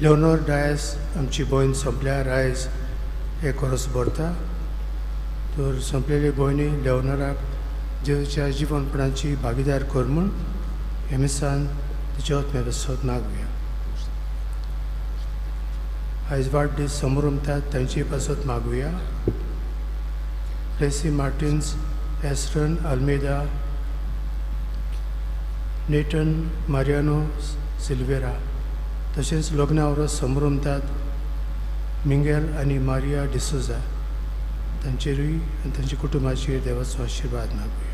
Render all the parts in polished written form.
लेओनोर डायस आमची भयण सोंपल्यार आयज एक वर्स भरता. तर सोंपलेली भयणी लेओनोराक जेजूच्या जिवनपणाची भागीदार कर म्हूण हे मिसान तिच्या आत्म्या मागुया. आयज वाडदीस समोर तांची पासत मागुया. Plessis Martins, Esron Almeida, Nathan Mariano Silveira, तशेंच लग्ना वर्स समोर मिंगेल आनी मारिया डिसोजा तांचेरूय आनी तांच्या कुटुंबाचेर देवाचो आशिर्वाद मागुया.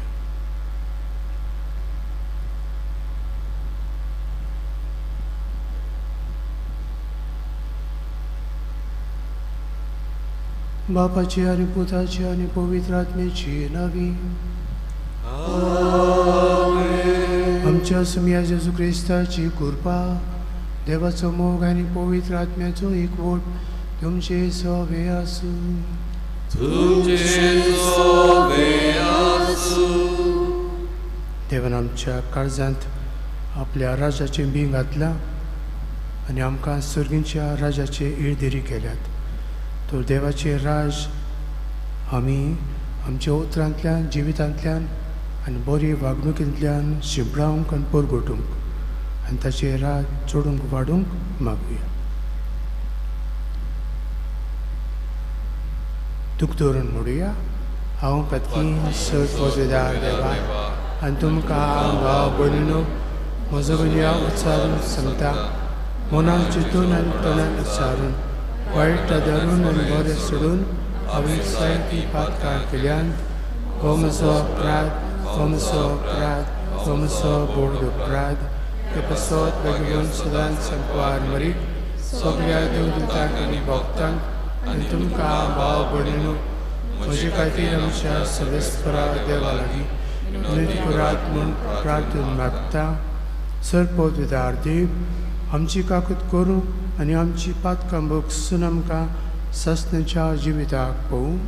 बापाची आनी पुताची आनी पवित्र आत्म्याची नावी. आमच्या सुमया जेजू क्रिस्ताची कृपा, देवाचो मोग आनी पवित्र आत्म्याचो एकवट तुमचे सवे आसूं. देवान आमच्या काळजांत आपल्या राजाचें बीं घातलां आनी आमकां सर्गींच्या राजाचे इळदेरी केल्यात. तर देवाचें राज आमी आमच्या उतरांतल्यान, जिवितांतल्यान आनी बरी वागणुकींतल्यान शिंपडावंक आनी परगटूंक आनी ताचें राज चडूंक वाडूंक मागुया. दुख धरून म्हणुया. हांव पत्नी सर पदवेदार देवा आनी तुमकां भाव भयणीनो म्हजो गुन्यांव उच्चारून सांगता. मनान चिंतून आनी तोंडान उच्चारून, वायट धरून आनी बरें सोडून हांवें जायतीं पातकां केल्यांत. हो म्हजो अपराध, हो म्हजो अपराध, हो म्हजो बोड अपराध. ते पासत बेगीन सदांच संकवार मरीक सगळ्या देवदूतांक आनी भक्तांक आनी तुमकां भाव भयणीनो म्हजे खातीर आमच्या सवेस्परा देवा लागीं विनंती करात म्हूण प्रार्थना मागता. सर पवित्र देव आमची काकूत करूं आनी आमची पातकां भोगसून आमकां सासणाच्या जिविताक पळोवं.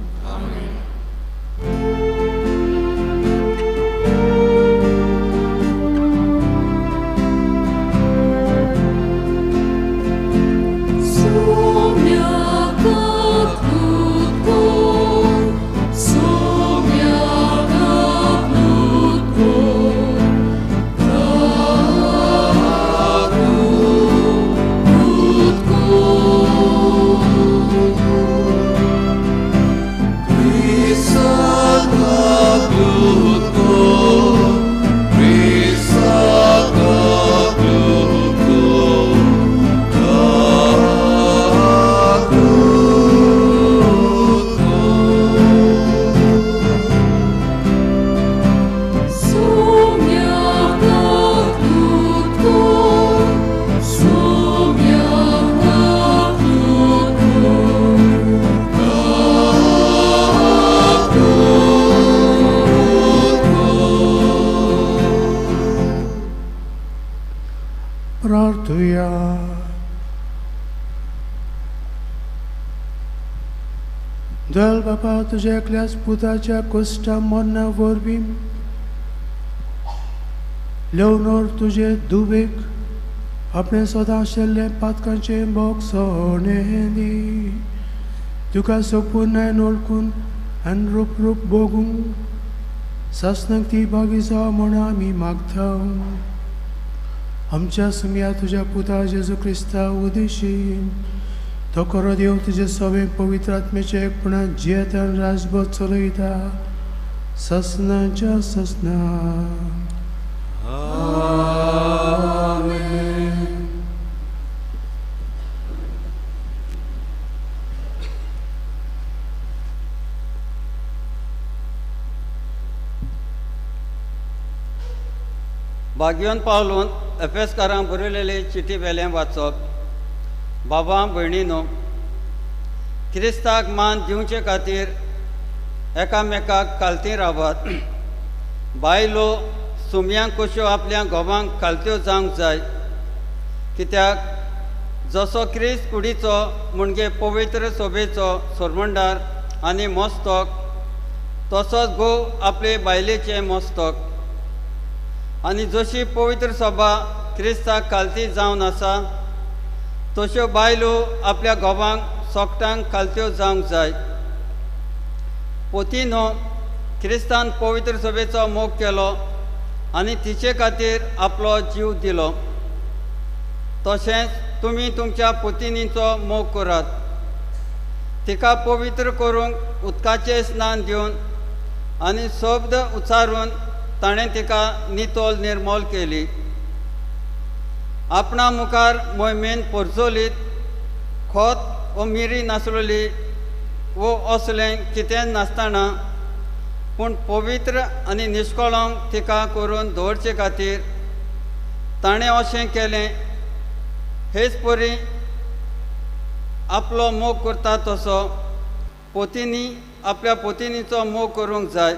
दल बापा तुज्या एकल्याच पुताच्या कोश्टा मरना वरवीं लेवनोर तुजे दुबेक आपणें सदां आशिल्लें पातकांचें भोगसणें दी. तुका सोपून आनी वळखून आनी रूप रूप भोगूंक सासणाक ती भागी जावं म्हूण आमी मागता. आमच्या सुमया तुज्या पुता जेजू क्रिस्ता उदेशी तो खरो देव तुजे सगळे पवित्र आत्म्याचे एकपणान जियेता आनी राजभर चलयता ससनाच्या ससना. भाग्यवन पावलून एफेसकारांक बरयलेली चिटी वेलें वाचप. बाबा भयणीनो, क्रिस्ताक मान दिवचे खातीर एकामेकाक कालती रावात. बायलो सुमयांक कश्यो आपल्या घोवांक कालत्यो जावंक जाय, कित्याक जसो क्रिस्त कुडीचो म्हणजे पवित्र सोबेचो सोरमंडार आनी मस्तक, तसोच घोव आपले बायलेचें मस्तक. आनी जशी पवित्र सभा क्रिस्ताक कालती जावन आसा, तश्यो बायलो आपल्या घोवांक सोकटांक खालत्यो जावंक जाय। पोतीनो क्रिस्तान पवित्र सभेचो मोग केलो आनी तिचे खातीर आपलो जीव दिलो, तशेंच तुमी तुमच्या पोतिनीचो मोग करात। तिका पवित्र करूंक उदकाचें स्नान दिवन आनी शब्द उच्चारून ताणें तिका नितोल निर्मोल केली। आपणा मुखार मोहिमेन पोरजोलीत खोत वो मिरी नासलोली वो असलें कितें नासतना पूण पवित्र आनी निश्कळंक तिका करून दवरचे खातीर ताणें अशें केलें। हेच परी आपलो मोग करता तसो पोतींनी आपल्या पोतिनीचो मोग करूंक जाय।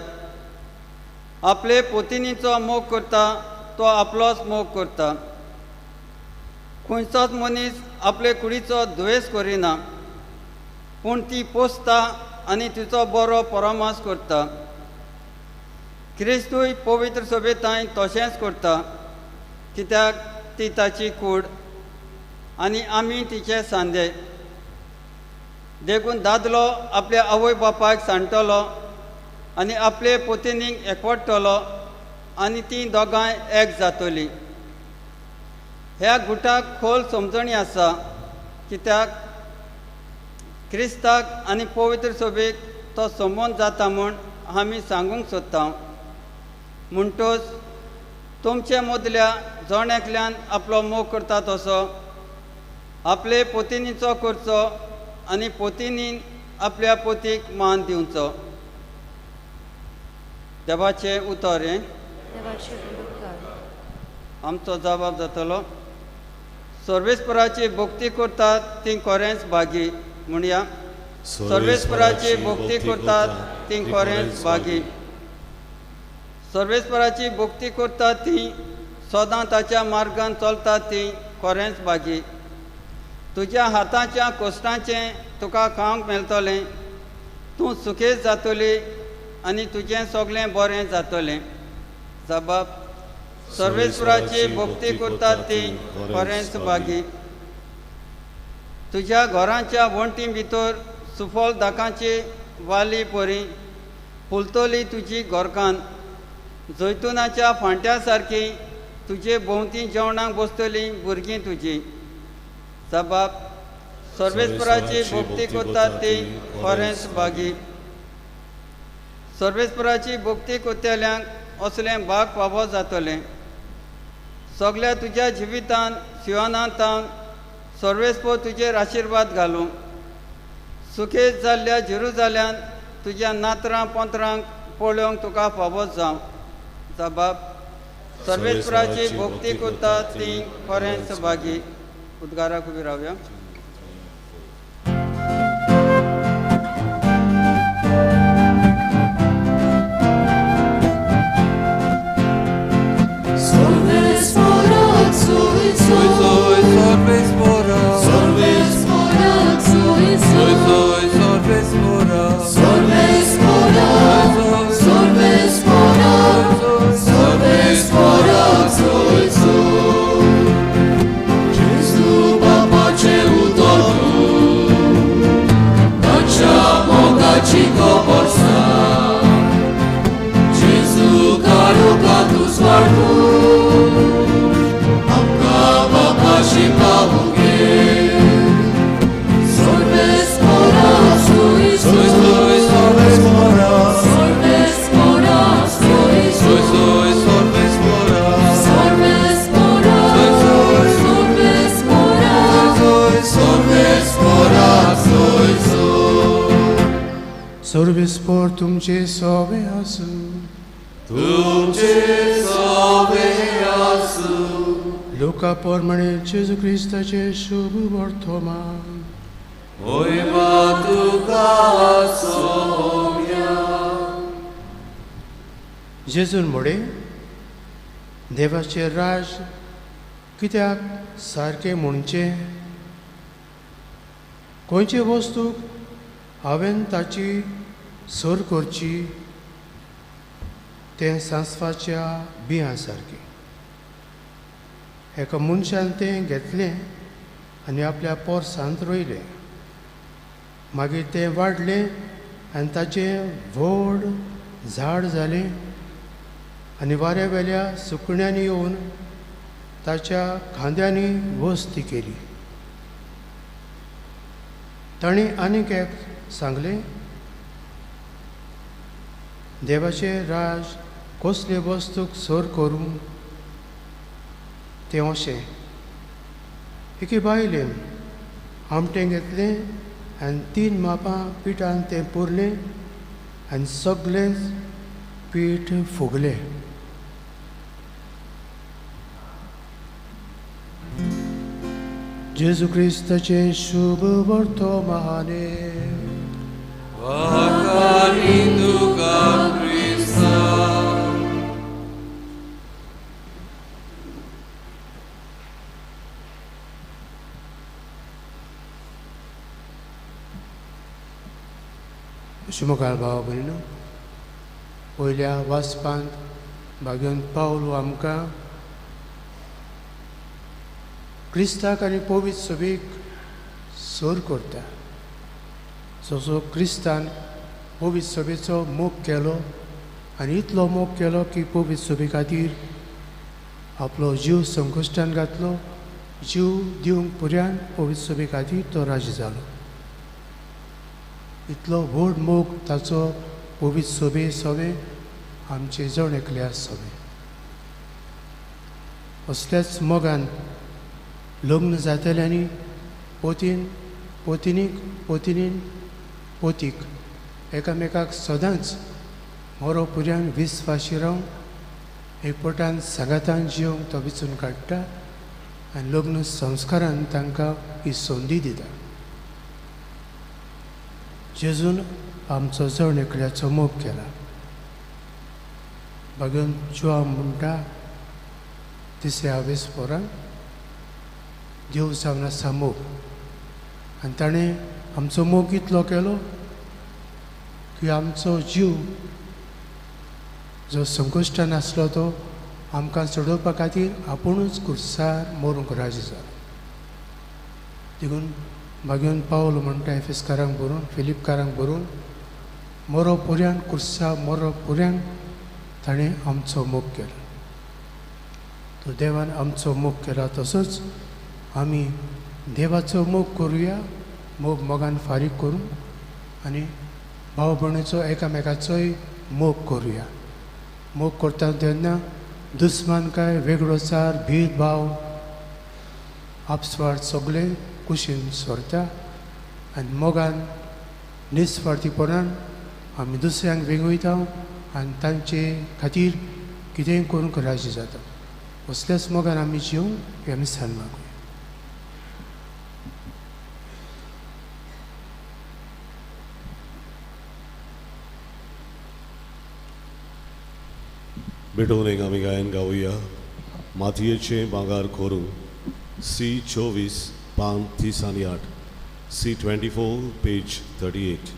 आपले पोतिनीचो मोग करता तो आपलोच मोग करता। खंयचोच मनीस आपले कुडीचो द्वेश करिना, पूण ती पोसता आनी तिचो बरो परामर्श करता। क्रिस्तूय पवित्र सभेतांय तशेंच करता, कित्याक ती ताची कूड आनी आमी तिचे सांदे। देखून दादलो आपल्या आवय बापायक सांडटलो आनी आपले पोतिनीक एकवटतलो आनी तीं दोगांय एक जातलीं। ह्या गुटाक खोल समजणी आसा, कित्याक क्रिस्ताक आनी पवित्र सभेक तो संबंद जाता म्हूण आमी सांगूंक सोदता। म्हणटच तुमचे मदल्या जण एकल्यान आपलो मोग करता तसो आपले पोतिनीचो करचो आनी पोतिनीन आपल्या पोतीक मान दिवचो। देवाचें उतर हें। आमचो जबाब जातलो। सर्वेस्पराची भक्ती करतात ती खरेंच भागी म्हणया। सर्वेस्पराची भक्ती करतात ती खरेंच भागी। सर्वेस्पराची भक्ती करतात ती सदां ताच्या मार्गान चलतात ती खरेंच भागी। तुज्या हाताच्या कश्टांचें तुका खावंक मेळटलें, तूं सुखेच जातली आनी तुजें सगळें बरें जातलें। जबाब सर्वेस्पराची भक्ती करतात ती खरेंच भागी। तुज्या घराच्या वण्टी भितर सुफल दाकांची वाली परी फुलतली तुजी घरकान्न, जैतुनाच्या फांट्या सारकी तुजे भोंवती जेवणाक बसतली भुरगीं तुजी। जबाब सर्वेस्पराची भक्ती करतात ती खरेंच भागी। सर्वेस्पराची भक्ती करतल्यांक असलें भाग फावो जातलें। सगल्या तुज्या जिवितान सियोनांतान सर्वेस्पर तुजेर आशिर्वाद घालूं। सुखेच जाल्ल्या जेरुजाल्यान तुज्या नातरां पोंतरांक पळोवंक तुका फावो जावं। जबाब सर्वेस्पराची भक्ती करतात ती खरेंच भागी। उद्गाराक उबी रावया। सर्वेस्पर तुमचे सोवे आसूं। तुमचे सोवे आसूं। लुका प्रमाणे जेजू क्रिस्ताचे शुभ वर्तमान। मोहिमा तुका सोम्या। जेजून म्हळें, देवाचें राज कित्याक सारकें म्हणचें? खंयचे वस्तूक हांवें ताची सर करची तें सांसवाच्या बियां सारकें। एका मनशान तें घेतलें आनी आपल्या पोरसांत रोयलें. मागीर तें वाडलें आनी ताचें व्हड झाड जालें आनी वाऱ्या वेल्या सुकण्यांनी येवन ताच्या खांद्यांनी वस्ती केली. ताणें आनीक एक सांगलें, देवाचें राज कसले वस्तूक सर करूं? तें अशें, एके बायलेन आमटें घेतलें आनी 3 मापां पिठान तें पुरलें आनी सगळेंच पीठ फुगलें. जेजू क्रिस्ताचें शुभ वर्तमाने. शुमकाल भाव भयणो, पयल्या वाचपांत भाग्यवंत पावल आमकां क्रिस्ताक आनी पवित्र सभेक सर करता. जसो क्रिस्तान पवित्र सभेचो मोग केलो आनी इतलो मोग केलो की पवित्र सभे खातीर आपलो जीव संकश्टान घातलो, जीव दिवंक पुऱ्यान पवित्र सभे खातीर तो राजी जालो. इतलो व्हड मोग ताचो पवित्र सभे सवे आमचे जण एकल्या सवे. असल्याच मोगान लग्न जातल्यांनी पोतीन पोतिनीक पोतिनीन पोतीक एकामेकाक सदांच मोरो पुऱ्यान विस्वाशी रावन एकपटान सांगातान जिवंक तो विचून काडटा आनी लग्न संस्कारान तांकां ही संदी दिता. जेजून आमचो जण एकल्याचो मोग केला. भाग्यवंत जुआंव म्हणटा तिसऱ्या हावेस पोरान, देव जावन आसा मोग आनी ताणें आमचो मोग इतलो केलो की आमचो जीव जो संकश्टान आसलो तो आमकां चडोवपा खातीर आपुणूच कुर्सार मरूंक राजी जालो. देखून भाग्यवंत पावल म्हणटा एफेसकारांक बरोवन, फिलिपकारांक बरोवन, मरो पुऱ्यान कुर्सा मरो पुऱ्यान ताणें आमचो मोग केलो. तो देवान आमचो मोग केला तसोच आमी देवाचो मोग करुया, मोग मोगान फारीक करूं आनी भाव भयणीचो एकामेकाचोय मोग करुया. मोग करता तेन्ना दुस्मानकाय, वेगळोचार, भेदभाव, आपस्वार्थ सगळे कुशीन सरता आनी मोगान निस्वार्थीपणान आमी दुसऱ्यांक वेंगयता आनी तांचे खातीर कितेंय करूंक राजी जाता. असल्याच मोगान आमी जिवंक हें आमी सान मागूया. भेटोवन एक आमी गायन गावया मातयेचें भांगर करूं, सी 24 पान 30 आनी 8, सी 24 पेज 38.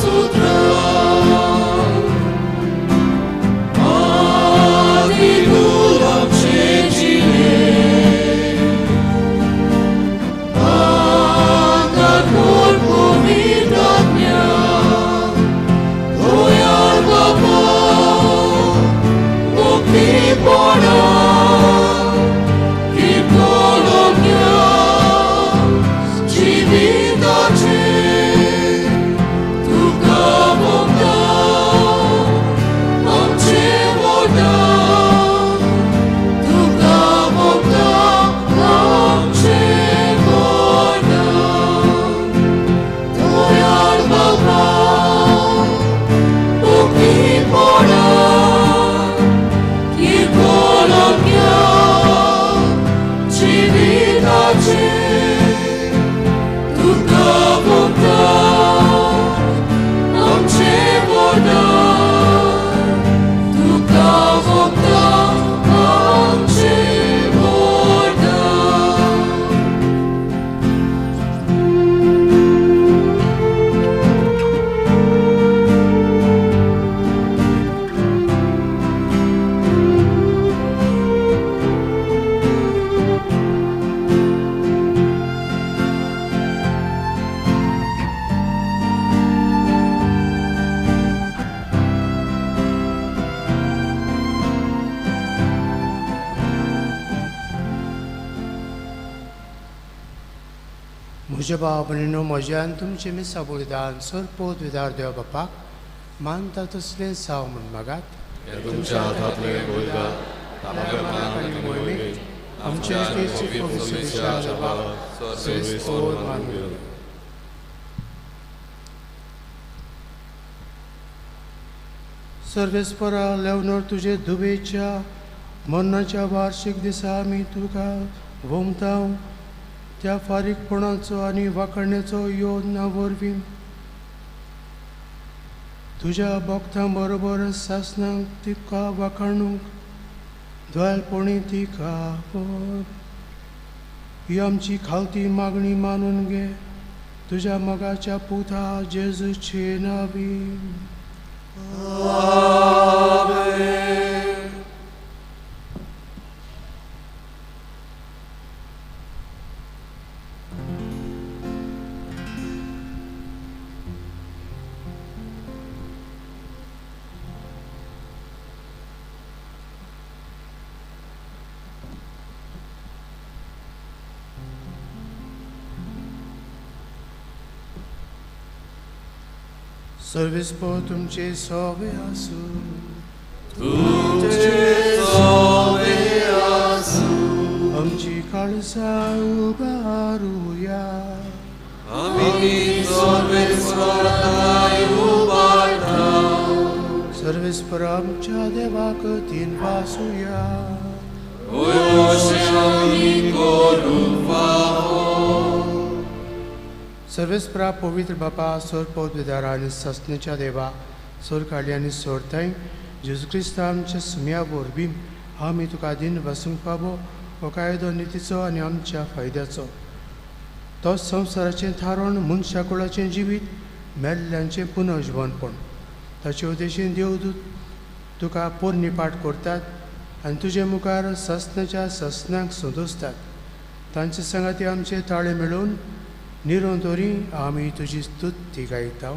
Sutra. म्हज्या भाव भयणीनो, म्हज्या आनी तुमचें मिसां बलिदान सरपोत विदार देव बापाक मानता तसलें जावं म्हूण मागात. तुमच्या हातांतलें बलिदान आमचे सर्वेस्परा लेवनोर तुजे दुबेच्या मरणाच्या वार्षिक दिसा आमी तुका वोमता त्या फारीकपणाचो आनी वाखणण्याचो योजना वरवीं तुज्या भक्तां बरोबर सासणाक तिका वाखाणूंक द्वालपणी तिका ही आमची खावती मागणी मानून घे तुज्या मोगाच्या पुता जेजूचे नांवी. आमेन. सर्वेस्पर तुमचे सोवे आसूं. तुमचे सोवे आसूं. आमची काळजां उबारुया. आमी सर्वेस्पराक उबारता. सर्वेस्पर आमच्या देवाक दिनवासुया. अशें आमी करूंक फावो. सर्वेस्परा पवित्र बापा, सोर पवित्र आनी ससनेच्या देवा, सोर काडली आनी सोरताय जेजू क्रिस्त आमच्या सुम्या वरवीं आमी तुका दिन बसूंक फावो हो कायदो नितीचो आनी आमच्या फायद्याचो. तो संवसाराचें थारण, मनशा कुळाचें जिवीत, मेल्ल्यांचें पुनर्जिवनपण. ताचे उद्देशीन देवदूत तुका पोरणी पाठ करतात आनी तुजे मुखार ससनाच्या ससनाक संतोसतात. तांचे सांगाती आमचे ताळे मेळोवन निरंतरी आमी तुजी स्तुती गायता.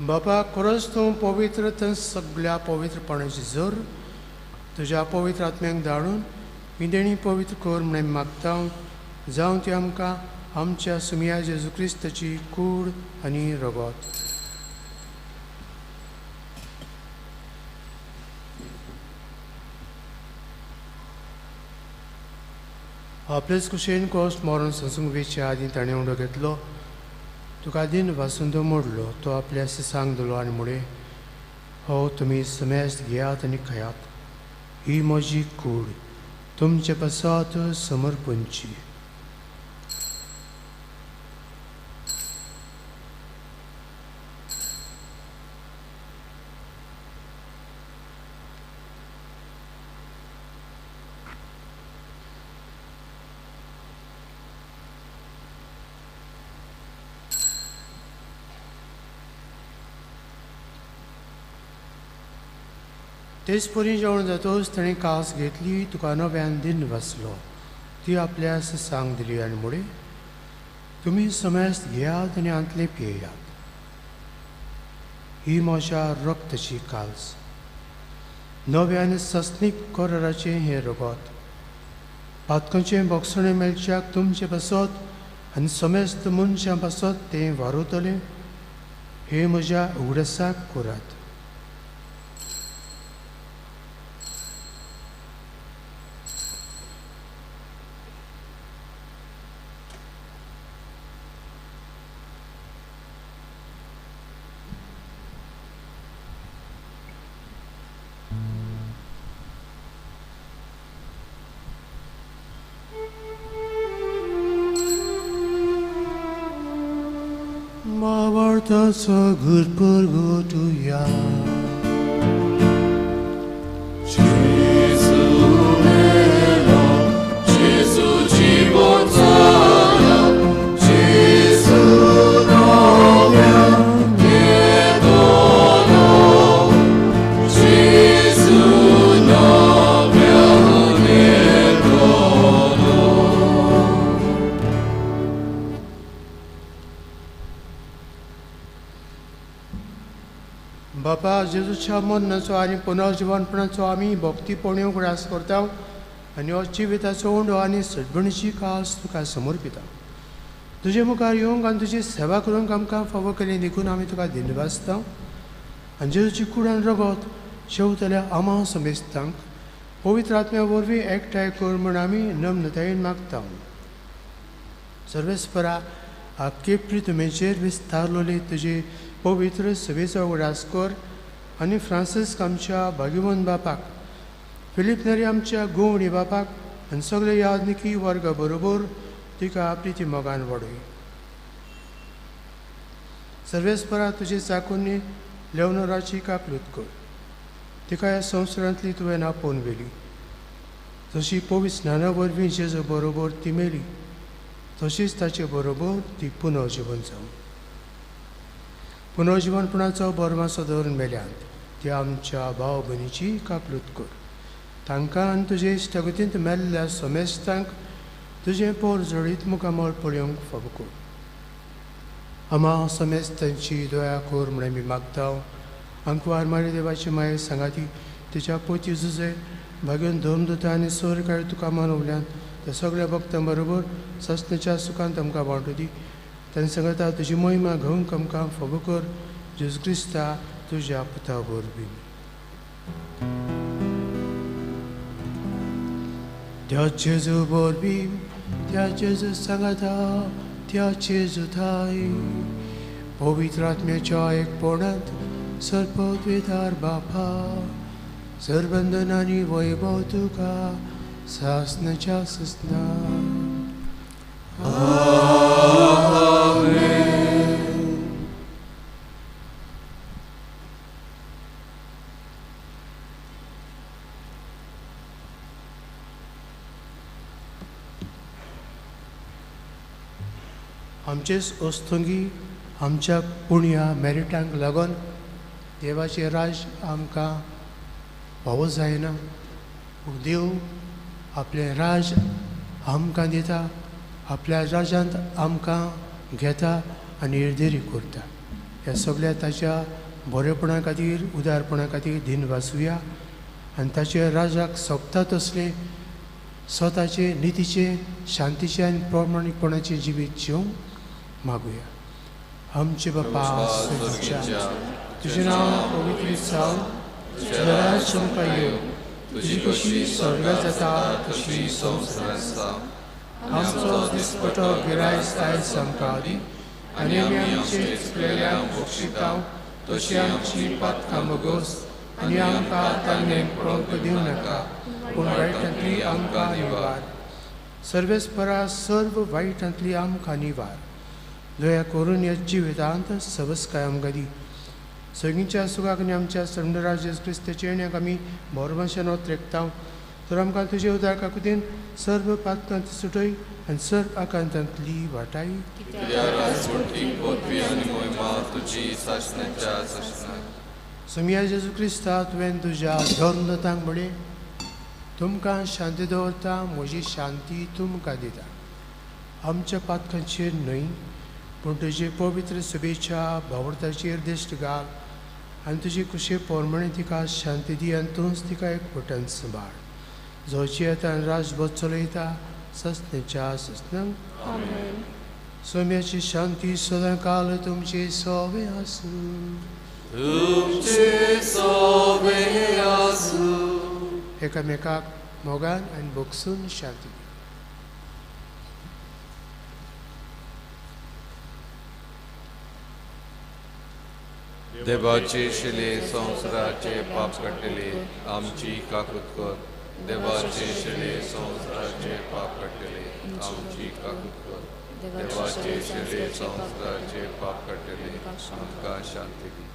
बापा, खरोच तूं पवित्र तर सगळ्या पवित्रपणाची जोर तुज्या पवित्र आत्म्यांक धाडून ही देणी पवित्र कर म्हणून मागता. जावं ती आमकां आमच्या सुमया जेजू क्रिस्ताची कूड आनी रगत. आपलेच कुशेन कोस मरण संसूंक वेच्या आदीं ताणें उडो घेतलो, तुका दिन वासून तो मोडलो, तो आपल्या सिसांक दिलो आनी मुळे हो तुमी समेस्त घेयात आनी खायात, ही म्हजी कूड तुमचे पासत समर्पणची. तेच परी जेवण जातच ताणें कास घेतली, तुका नव्यान दिन वाचलो, ती आपल्या सांग दिली आनी म्हळें, तुमी समेस्त घेयात आनी आंतले पियेयात. ही म्हज्या रक्ताची काल्स, नव्या आनी सस्नीक कराराचें हें रगत. पातकांचें भोगसणें मेळच्याक तुमचे पासत आनी समेस्त मनशां पासत तें वारवतलें. हे म्हज्या उगडासाक करात. So good purgatoria. Gesù melo, Gesù ci portaya, Gesù novia che dono, Gesù novia che dono. बापा जेजूच्या मरणाचो आनी पुनर्जिवनपणाचो आमी भक्तीपणी उगडास करता आनी हो जिविताचो उंडो आनी सडबणीची कास तुका समर्पिता. तुजे मुखार येवंक आनी तुजी सेवा करूंक आमकां फावो केली देखून आमी तुका धन्यवाद. आनी जेजूची कूड आनी रगत शेवतल्या आमा समेस्तांक पवित्र आत्म्या वरवीं एकठांय कर म्हूण आमी नम्रतायेन मागता. सर्वेस्परा आख्खे प्रितमेचेर विस्तारलोले तुजे पवित्र सभेचो उगडास कर आनी फ्रांसिस्क आमच्या भाग्यवंत बापाक, फिलीप नेरी आमच्या गोवणी बापाक आनी सगळे यादनिकी वर्गा बरोबर तिका प्रिती मोगान वाडय. सर्वेस्परा तुजी चाकुनी लेवनोराची काकलूत कर, तिका ह्या संवसारांतली तुवें आपोवन व्हेली. जशी पवित्र स्नाना वरवीं जेजू बरोबर ती मेली तशीच ताचे बरोबर ती पुनर्जिवन जावं. पुनर्जिवनपणाचो बरमासो दवरून मेल्यांत ती आमच्या भाव भयणीची काकलूत कर. तांकां आनी तुजे इश्टागतींत मेल्ल्या समेस्तांक तुजें पोर जळीत मुखामळ पळोवंक फावो कर. आमा समेस्तांची दया कर म्हूण आमी मागता. आंकवार मारी देवाची माये सांगाती तिच्या पोती जुजे भाग्योन धर्मदूता आनी सोरकाय तुका मानवल्यान त्या सगळ्या भक्तां बरोबर सस्नेच्या सुखांत आमकां वांटू दी. तांणी सांगता तुजी महिमा घेवंक आमकां फावो कर, जेजू क्रिस्ता तुज्या पुता वरवीं. त्या जेजू वरवीं, त्या जेजू सांगता, त्या जेजू थाय पवित्र आत्म्याच्या एकपणांत सर्वद्वेदार बापा सर्वंदनानी वैभव तुका सासनाच्या ससना. आमचेच अस्तंगी आमच्या पुण्या मेरिटांक लागून देवाचें राज आमकां फावो जायना. देव आपलें राज आमकां दिता, आपल्या राजांत आमकां घेता आनी येरदेरी करता. ह्या सगळ्या ताच्या बरेपणा खातीर, उदारपणा खातीर दिन वाचुया आनी ताच्या राजाक सोबता तसलें स्वताचे नितीचें, शांतीचें आनी प्रमाणीकपणाचें जिवीत जिवंक मागुया. आमचे बापा स्वर्गाच्या, तुजें नांव पवित्र जावं, तुजें राज आमकां येवं, तुजी कशी स्वर्गांत जाता तशी संवसारांत जावं. आमचो दिसपटो गिरायस आयज आमकां दी आनी आमी आमचे चुकलेल्यांक बक्षिता तशी आमची पातकां मोगोस आनी आमकां तांगें पळोवंक दिवं नाका, पूण वायटांतली आमकां निवार. सर्वेस्परा सर्व वायटांतली आमकां निवार. दया करून ह्या जिवितांत सवस्काय आमकां दी. सगळींच्या सुखाक आनी आमच्या संडराज जेजू क्रिस्ताच्या येण्याक आमी बोरमाशेन रेखता. तर आमकां तुजे उदार काकुतीन सर्व पातकांत सुटय आनी सर्व आकांतांतली वाटाय. सोमया जेजू क्रिस्ता, तुवें तुज्या धर्मदतांक म्हणलें, तुमकां शांती दवरता, म्हजी शांती तुमकां दिता. आमच्या पातकांचेर न्हय पूण तुजे पवित्र सभेच्या भावर्थाचेर दिश्ट घाल आनी तुजी कुशे प्रमाणे तिका शांती दी आनी तूंच तिका एक वटन सांबाळ, जो जियेता आनी राजभर चलयता सस्नेच्या सस्नांक. सोम्याची शांती सदां काल तुमचे सोवे आसूं. तुमचे सोवे आसूं. एकामेकाक मोगान आनी भोगसून शांती दी. देवाचे शिले संवसाराचे पाप काडटले आमची काकूत कर. देवाचे शिले संवसाराचे पाप काडटले आमची काकूत कर. देवाचे शिले संवसाराचे पाप काडटले आमकां शांती दी.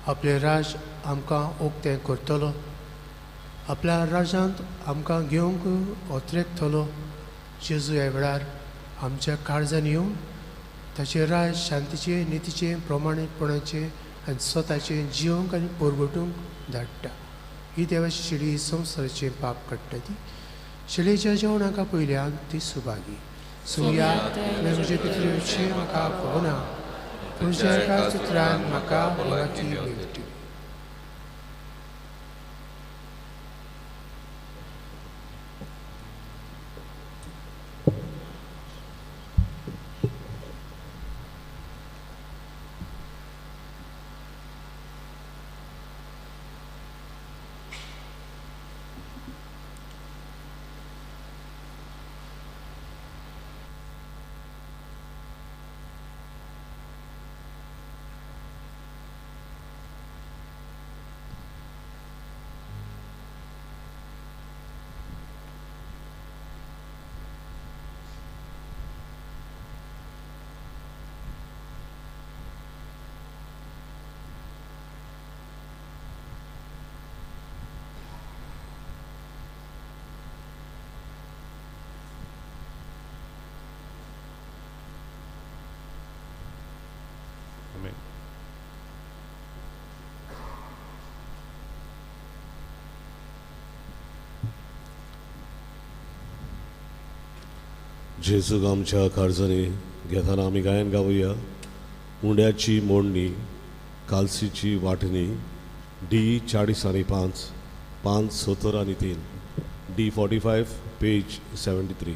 आपलें राज आमकां उक्तें करतलो, आपल्या राजांत आमकां घेवंक ओत्रेकतलो. जेजू ह्या वेळार आमच्या काळजान येवन ताचें राज शांतीचें, नितीचें, प्रमाणीकपणाचें आनी स्वताचें जिवंक आनी परगटूंक धाडटा. ही देवाची शिडी संवसाराचें पाप काडटा. ती शिडयेच्या जेवणाका पयल्यान ती सुभागी. सुया म्हजे पितृची म्हाका पळोवना, तुमच्या एका चित्रान म्हाका भलायकी मेळटी. जेजूक आमच्या काळजांनी घेतना आमी गायन गावया. उंड्याची मोडणी, कालसीची वांटणी, डी 40 आनी 5, 5 70 आनी 3, डी 45 पेज 73.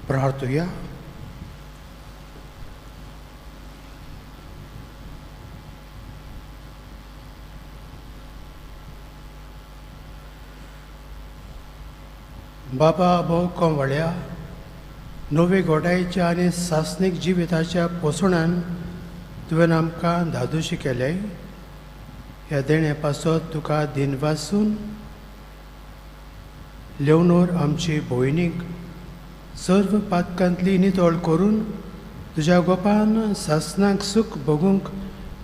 प्रार्थुया। बाबा भोव कोंवळ्या नवे गोडायेच्या आनी सासणीक जिविताच्या पोसणान तुवें आमकां धादोशी केलें। ह्या देणे पासत तुका दिनवासून लेवनोर आमची भयणीक सर्व पातकांतली नितळ करून तुज्या गोपान सासनाक सूख भोगूंक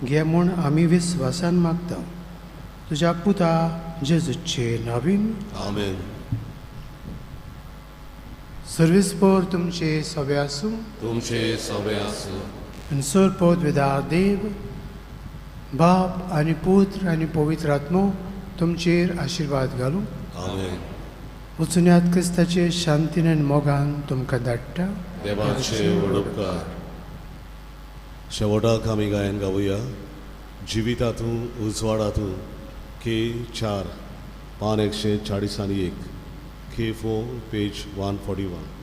घे म्हूण आमी विस्वासान मागता तुज्या पुता जेजूचे नावीन. आमेन. सर्वीस पोर तुमचे सवे आसूं. तुमचे सवे आसूं. आनी सर पवित्र देव बाप आनी पुत्र आनी पवित्र आत्मो तुमचेर आशिर्वाद घालूं. आमेन. वचुन्यात क्रिस्ताचे शांतीन आनी मोगान तुमकां धाडटा. देवाचे व्हड उपकार. शेवटाक आमी गायन गावया जिवितातूं उजवाडातूं के 4 पान 141 के 4 पेज 141.